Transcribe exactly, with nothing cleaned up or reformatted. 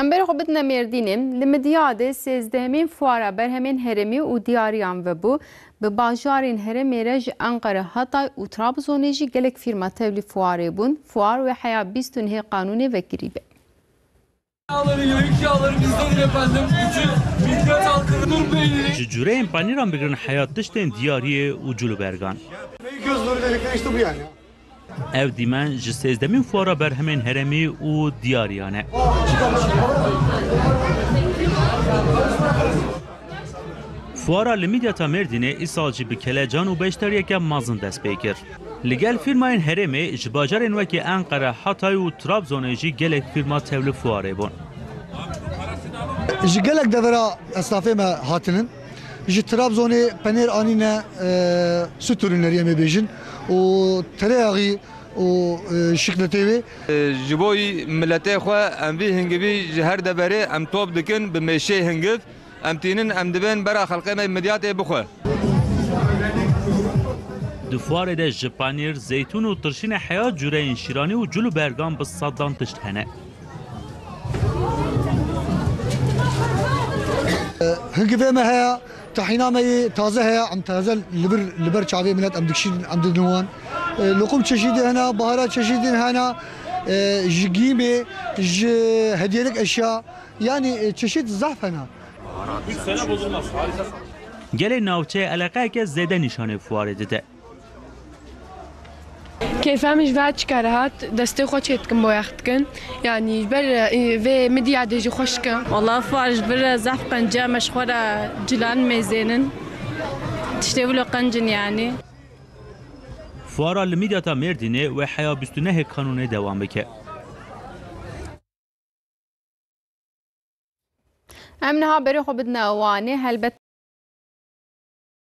Em berê xwe bidine Mêrdînê. Li Midyadê sêzdehemîn fuara berhemên herêmî û diyariyan vebû. Bi bajarên herêmê re ji Enqere, Hatay û Trabzonê jî gelek fîrma tevlî fuarê bûn. Fuar wê heya bîst û nehê Qanûnê vekirî be. Yağları, yayık yağları bizden efendim. Bütün Midyat halkının nur peyniri. Ji cureyên panîran bigirin heya tiştên diyariyê û cil û bergan. Göz nuru dedikleri işte bu yani. Ev dîmen ji sêzdemîn fuara berhemên herêmî û diyariyan e. Fuara li Midyata Mêrdînê îsal jî bi kelecan û beşdariyeke mezin dest pê kir. Li gel fîrmayên herêmê ji bajarên wekî Enqere, Hatay û Trabzonê jî gelek fîrma tevlî fuarê bûn. Ji gelek devera esnafê me hatinin. Ji Trabzonê penêr anîne, e, süt ürünleri em ê bêjin û tereyağı û, e, şikletê wê. Ji bo miletê xwe em vî hingivî ji her deverê em top dikin bi mêşê hingiv. Em tînin, em dibên bera xelkê me Midyatê bixwe. Di fuarê de ji panîr, zeytûn û tirşînê heya cureyên şîranî û cil û bergan bi sedan tişt hene. Hingivê me heye, tahîna me yê taze heye, em taze li vir, li ber çavê milet em dikişînin, em didin wan. E, lokum çeşîdî hene, bahara çeşîdî hene, e, ji gîmê, ji hediyelik eşya, yanî, e, çeşît zehf hene. Gelê navçeyê eleqeyeke zêde nîşanê fuarê dide. Keyfa min ji vê çika re hat, destê xwe çê dikim, boyax dikin. Yanî ji ber, e, vê Midyadê jî xweşik e. Wala fuar ji vir re zehf qenc e, me ji xwe re cilan mêzênin. Tiştê wilo qenc in yanî. Fuara li Midyata Mêrdînê wê heya bîst û nehê Kanûnê dewam bike. Em niha berê xwe bidine Wanê. Helbet